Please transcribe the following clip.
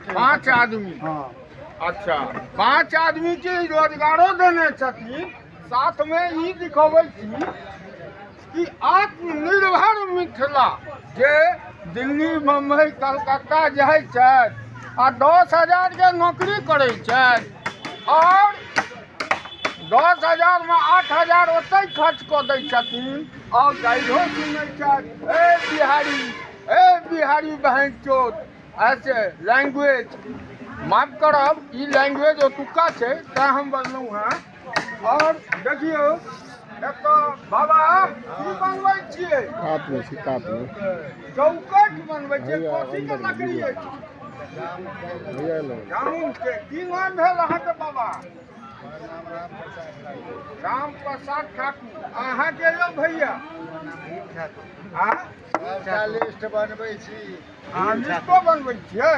5 आदमी। हाँ। अच्छा, 5 आदमी के रोजगारो देने छथिन। साथ में ई दिखबै छी कि आत्मनिर्भर मिथिला जे दिल्ली, बम्बई, कलकत्ता जाइ छथि आ 10,000 के नौकरी करै छथि और 10,000 में 8,000 ओतहि खर्च कऽ दै छथिन और गाइरो सुनै छथि, ए बिहारी, ए बिहारी बहन चोत, ऐसे लैंग्वेज। माफ करब, ई लैंग्वेज ओतुक्का छै तैं हम बजलहुँ हेँ। और देखियौ एतऽ बाबा की बनबै छियै? कातमे छी, कातमे। चौकट बनबै छियै। भैया, कथी के अन्दर लकड़ी वीडियो। अछि? भैया एलौ। जामुनके। की नाम भेल अहाँके बाबा? राम प्रसाद ठाकुर। अहाँके यौ भैया? सबटा लिस्ट बनबै छी। अहाँ लिस्टो बनबै छियै?